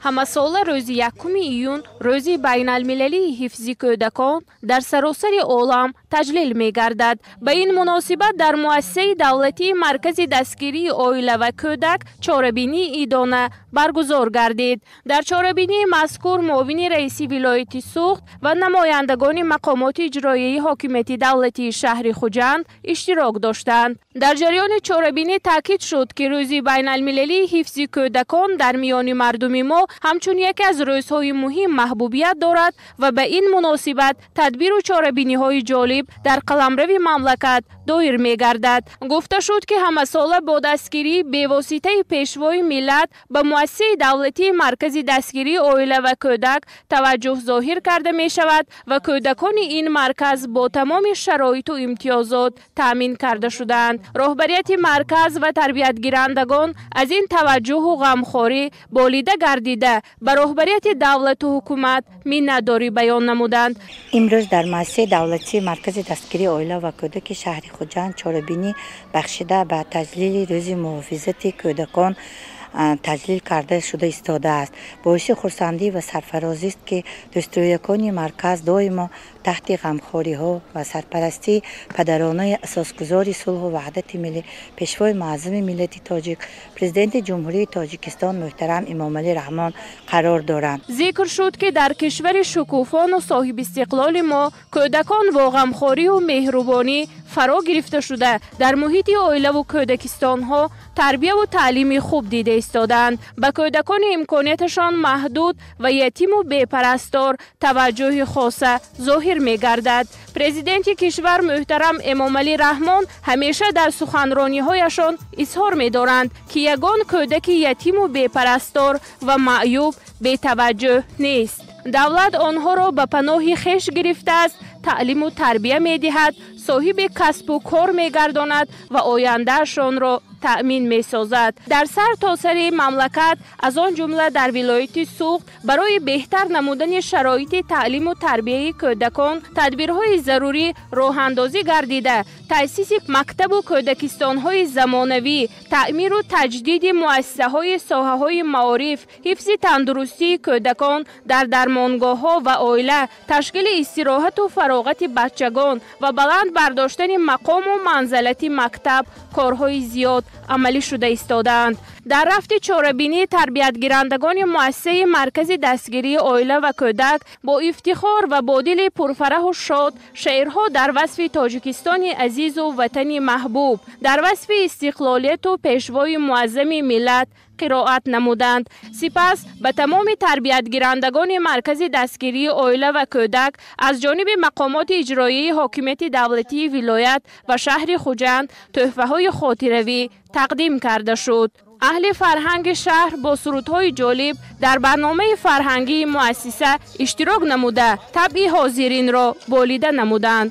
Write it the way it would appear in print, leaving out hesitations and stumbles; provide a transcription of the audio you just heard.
Ҳамасола рӯзи 1 июн рӯзи байналмилалии ҳифзи кӯдакон дар саросари олам таҷлил мегардад. Ба ин муносибат дар муассисаи давлатии Маркази дастгирии оила ва кӯдак чорабинии идона баргузор гардид. Дар чорабинии мазкур муовини раиси вилояти Суғд ва намояндагони мақомоти иҷроияи ҳокимияти давлатии шаҳри Хуҷанд иштирок доштанд. Дар ҷараёни чорабинӣ таъкид шуд, ки рӯзи байналмилалии ҳифзи кӯдакон дар миёни мардуми мо ҳамчун яке аз рӯзҳои муҳим маҳбубият дорад ва ба ин муносибат тадбиру чорабиниҳои ҷолиб дар қаламрави мамлакат доир мегардад. Гуфта шуд, ки ҳамасола бо дастгирии бевоситаи Пешвои миллат ба муассисаи давлатии Маркази дастгирии оила ва кӯдак таваҷҷӯҳ зоҳир карда мешавад ва кӯдакони ин марказ бо тамоми шароиту имтиёзот таъмин карда шудаанд. Роҳбарияти марказ ва тарбиятгирандагон аз ин таваҷҷӯҳу ғамхорӣ болида гардида ба роҳбарияти давлату ҳукумат миннатдорӣ баён намуданд. Имрӯз дар муассисаи давлатии Маркази дастгирии оила ва кӯдаки шаҳри Хуҷанд чорабинӣ бахшида ба таҷлили рӯзи муҳофизати кӯдакон таҷлил карда шуда истодааст. Боиси хурсандӣ ва сарфарозист, ки дӯстрӯякони марказ доимо таҳти ғамхориҳо ва сарпарастии падаронаи асосгузори сулҳу ваҳдати миллӣ, Пешвои муаззами миллати тоҷик, Президенти Ҷумҳурии Тоҷикистон муҳтарам Эмомалӣ Раҳмон қарор доранд. Зикр шуд, ки дар кишвари шукуфону соҳибистиқлоли мо кӯдакон бо ғамхорию меҳрубонӣ фаро гирифта шуда, дар муҳити оилаву кӯдакистонҳо тарбияву таълими хуб дида истодаанд. Ба кӯдакони имконияташон маҳдуд ва ятиму бепарастор таваҷҷӯҳи хоса зоҳир мегардад. Президенти кишвар муҳтарам Эмомалӣ Раҳмон ҳамеша дар суханрониҳояшон изҳор медоранд, ки ягон кӯдаки ятиму бепарастор ва маъюб бетаваҷҷӯҳ нест. Давлат онҳоро ба паноҳи хеш гирифтааст, таълиму тарбия медиҳад, соҳиби касбу кор мегардонад ва ояндаашонро таъмин месозад. Дар сар то сари мамлакат, аз он ҷумла дар вилояти Суғд, барои беҳтар намудани шароити таълиму тарбияи кӯдакон тадбирҳои зарурӣ роҳандозӣ гардида, таъсиси мактабу кӯдакистонҳои замонавӣ, таъмиру таҷдиди муассисаҳои соҳаҳои маориф, ҳифзи тандурустии кӯдакон дар дармонгоҳҳо ва оила, ташкили истироҳату фароғати бачагон ва баланд бардоштани мақому манзалати мактаб корҳои зиёд амалӣ шуда истодаанд. Дар рафти чорабинии тарбиятгирандагони муассисаи Маркази дастгирии оила ва кӯдак бо ифтихор ва бо дили пурфараҳу шод шеърҳо дар васфи Тоҷикистони азизу ватани маҳбуб, дар васфи истиқлолияту Пешвои муаззами миллат қироат намуданд. Сипас ба тамоми тарбиятгирандагони Маркази дастгирии оила ва кӯдак аз ҷониби мақомоти иҷроияи ҳокимияти давлатии вилоят ва шаҳри Хуҷанд тӯҳфаҳои хотиравӣ тақдим карда шуд. Аҳли фарҳанги шаҳр бо сурудҳои ҷолиб дар барномаи фарҳангии муассиса иштирок намуда, табъи ҳозиринро болида намуданд.